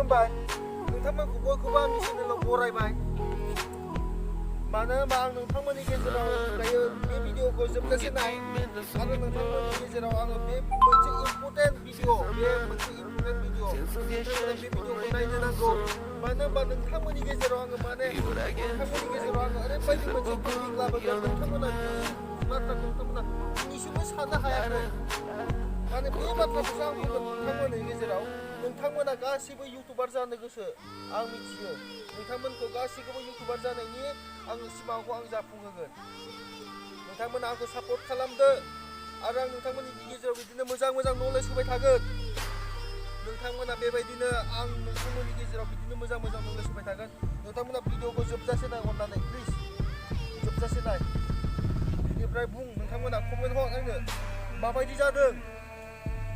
खुलुमबाय नोंथांमोनखौ बयखौबो आंनि चेनेलाव बरायबाय मानो होनबा आं नोंथांमोननि गेजेराव दायो बे भिडिअखौ जोबजासे नाय आरो नोंथांमोननि गेजेराव आङो बे मोनसे इम्परटेन्ट भिडिअ बे भिडिअखौ नायनो नांगौ मानो होनबा नोंथांमोननि गेजेराव आङो ओरैबायदि मोनसे टपिक लाबोगोन नोंथांमोना बाथ्राखौ नोंथांमोना दिनैसिमबो साननो हायाखै माने बे बाथ्राखौसो आं बुंगोन नोंथांमोननि गेजेराव नोंथांमोना गासिबो इउटुबार जानो गोसो आं मिथियो नोंथांमोनखौ गासिखौबो इउटुबार जानायनि आंनि सिमांखौ आं जाफुंहोगोन नोंथांमोना आंखौ सापर्ट खालामदो आरो आं नोंथांमोननि गेजेराव बिदिनो मोजां नलेज होबाय थागोन नोंथांमोना बेबायदिनो आं नोंथांमोननि गेजेराव बिदिनो मोजां नलेज होबाय थागोन नोंथांमोना भिडिअखौ जोबजासे नाय अननानै प्लिज जोबजासे नाय बिनिफ्राय बुं नोंथांमोना कमेन्ट हर आंनो माबायदि जादों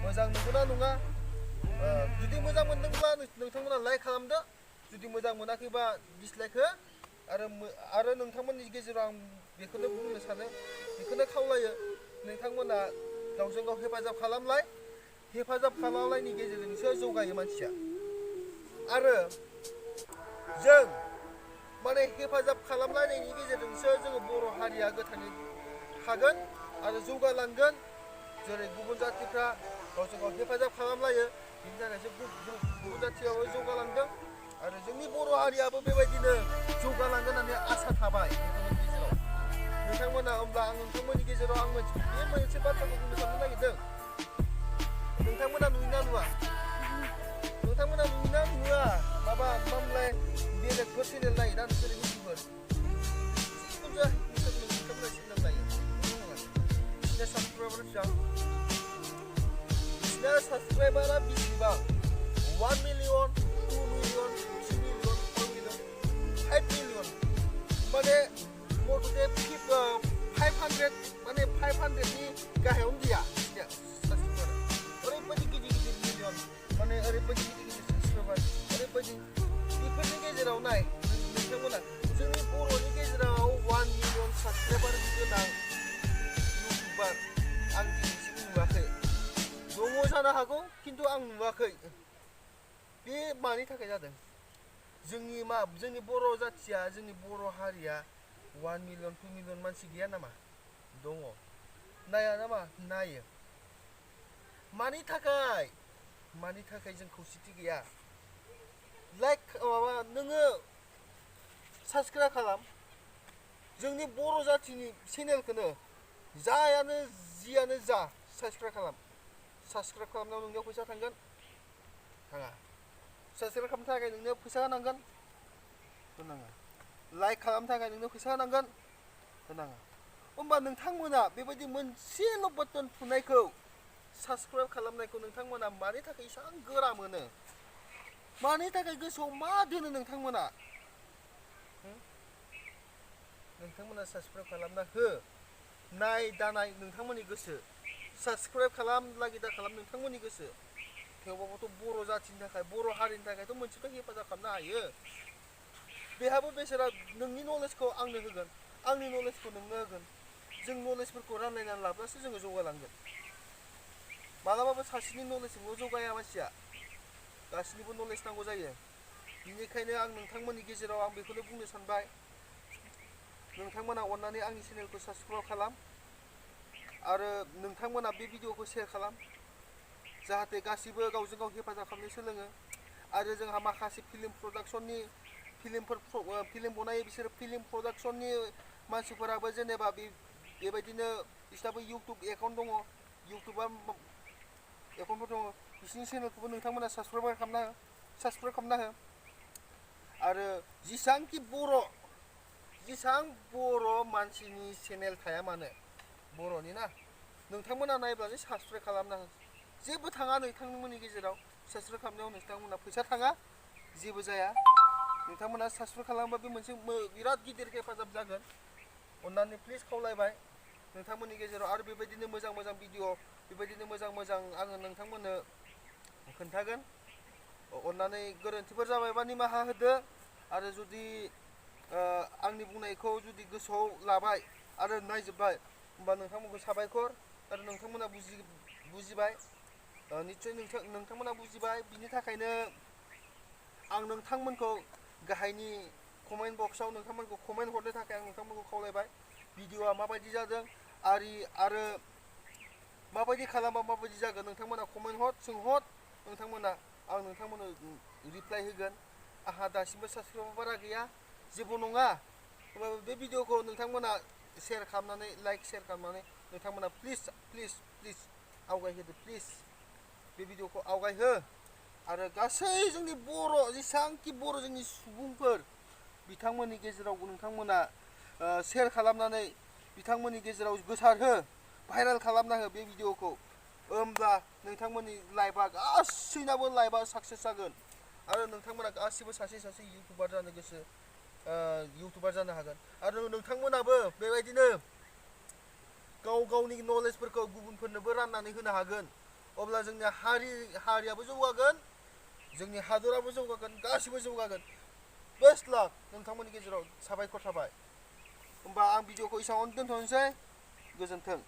मोजां नंगौना नङा जुदि मोजां मोनदोंब्ला नोंथांमोना लाइक खालामदो जुदि मोजां मोनाखैबा डिसलाइक हो आरो नोंथांमोननि गेजेराव आं बेखौनो बुंनो सानो बेखौनो खावलायो नोंथांमोना गावजों गाव हेफाजाब खालामलायनि गेजेरजोंसो जौगायो मानसिया आरो जों माने हेफाजाब खालामलायनायनि गेजेरजोंसो जोङो बर' हारिया गोथाङै थागोन आरो जौगालांगोन जेरै गुबुन जाथिफ्रा गावजों गाव हेफाजाब खालामलायो बिनि थाखायसो गुबुन जाथियाबो जौगालांदों आरो जोंनि बर' हारियाबो बेबायदिनो जौगालांगोन होननानै आसा थाबाय नोंथांमोननि गेजेराव नोंथांमोना होमब्ला आं नोंथांमोननि गेजेराव आं बे मोनसे बाथ्राखौ बुंनो साननो नागिरदों नोंथांमोना नुयोना नुवा माबा मामलाय बेलेगफोर चेनेल नायो दा नोंसोर इउटुबार जिखुनु जाया नोंथांमोना चेनेल नायो बिसिना साबसक्राइबार बेसेबां बिसिना साबसक्राइबारा बेसेबां 1 million 2 million 3 million 4 million 5 million माने मथथे 500 माने 500नि गाहायावनो गैया बिसिना साबसक्राइबारा ओरैबायदि गिदिर मिलियन माने ओरैबायदि गिदिर साबसक्राइबार ओरैबायदि बेफोरनि गेजेराव नाय नोंथांमोना जोंनि बर'नि गेजेराव 1 मिलियन साबसक्राइबार गोनां इउटुबार आं दिनैसिम नुवाखै दङ जानो हागौ खिन्थु आं नुवाखै बे मानि थाखाय जादों जोंनि बर' जाथिया जोंनि बर' हारिया 1 मिलियन 2 मिलियन मानसि गैया नामा दङ नाया नामा नायो मानि थाखाय जों खौसेथि गैया लाइक माबा नोङो साबसक्राइब खालाम जोंनि बर' जाथिनि चेनेलखौनो जियानो जा साबसक्राइब खालामनायाव नोंनियाव फैसा थांगोन थाङा साबसक्राइब खालामनो थाखाय नोंनो फैसा होनांगोन होनाङा लाइक खालामनो थाखाय नोंनो फैसा होनांगोन होनाङा होमबा नोंथांमोना बेबायदि मोनसेल' बटन थुनायखौ साबसक्राइब खालामनायखौ नोंथांमोना मानि थाखाय एसेबां गोरा मोनो मानि थाखाय गोसोआव मा दोनो नोंथांमोना साबसक्राइब खालामना हो नाय दानाय नोंथांमोननि गोसो साबसक्राइब खालाम लागि दा खालाम नोंथांमोननि गोसो थेवबाबोथ' बर' जाथिनि थाखाय बर' हारिनि थाखायथ' मोनसेथ' हेफाजाब खालामनो हायो बेहाबो बेसारा नोंनि नलेजखौ आंनो होगोन आंनि नलेजखौ नोंनो होगोन जों नलेजफोरखौ रानलायनानै लाब्लासो जोङो जौगालांगोन मालाबाबो सासेनि नलेजजोंल' जौगाया मानसिया गासिनिबो नलेज नांगौ जायो बेनिखायनो आं नोंथांमोननि गेजेराव आं बेखौनो बुंनो सानबाय नोंथांमोना अननानै आंनि चेनेलखौ साबसक्राइब खालाम आरो नोंथांमोना बे भिडिअखौ शेयार खालाम जाहाथे गासिबो गावजों गाव हेफाजाब खालामनो सोलोङो आरो जोंहा माखासे फिल्म बनायो बिसोरो फिल्म प्रडाक्सननि मानसिफोराबो जेनेबा बेबायदिनो बिसोरनाबो इउटुब एकाउन्ट दङ एकाउन्टफोर दङ बिसिनि चेनेलखौबो नोंथांमोना साबसक्राइब खालामना हो आरो जेसेबां बर' मानसिनि चेनेल थाया मानो बर'नि ना नोंथांमोना नायब्लानो साबसक्राइब खालामना हो जेबो थाङा नोंथांमोननि गेजेराव साबसक्राइब खालामनायाव नोंथांमोना फैसा थाङा जेबो जाया नोंथांमोना साबसक्राइब खालामबा बे मोनसे बिराद गिदिर हेफाजाब जागोन अननानै प्लिज खावलायबाय नोंथांमोननि गेजेराव आरो बेबायदिनो मोजां भिडिअ बेबायदिनो मोजां आङो नोंथांमोननो खोन्थागोन अननानै गोरोन्थिफोर जाबायबा निमाहा होदो आरो जुदि आंनि बुंनायखौ जुदि गोसोआव लाबाय आरो नायजोब्बाय होमबा नोंथांमोनखौ साबायखर आरो नोंथांमोना बुजिबाय निस्सय नोंथांमोना बुजिबाय बिनि थाखायनो आं नोंथांमोनखौ गाहायनि कमेन्ट बक्सआव नोंथांमोनखौ कमेन्ट हरनो थाखाय आं नोंथांमोनखौ खावलायबाय भिडिअआ माबायदि जादों आरो माबायदि खालामबा माबायदि जागोन नोंथांमोना कमेन्ट सोंहर नोंथांमोना आं नोंथांमोननो रिप्लाय होगोन आंहा दासिमबो साबसक्राइबार बारा गैया जेबो नङा होमबाबो बे भिडिअखौ नोंथांमोना शेयार खालामनानै लाइक शेयार खालामनानै नोंथांमोना प्लिज आवगायहोदो प्लिज बे भिडिअखौ आवगायहो आरो गासै जोंनि बर' जेसेबांखि बर' जोंनि सुबुंफोर बिथांमोननि गेजेराव नोंथांमोना शेयार खालामनानै बिथांमोननि गेजेराव गोसारहो भाइरेल खालामना हो बे भिडिअखौ होमब्ला नोंथांमोननि लाइफआ गासैनाबो लाइफआ साक्सेस जागोन आरो नोंथांमोना गासिबो सासे इउटुबार जानो गोसो इउटुबार जानो हागोन आरो नोंथांमोनाबो बेबायदिनो गावनि नलेजफोरखौ गुबुनफोरनोबो राननानै होनो हागोन अब्ला जोंनि हारियाबो जौगागोन जोंनि हादराबो जौगागोन गासिबो जौगागोन बेस्ट लाक नोंथांमोननि गेजेराव साबायखर थाबाय होमबा आं भिडिअखौ एसेबांनो दोनथ'नोसै गोजोन्थों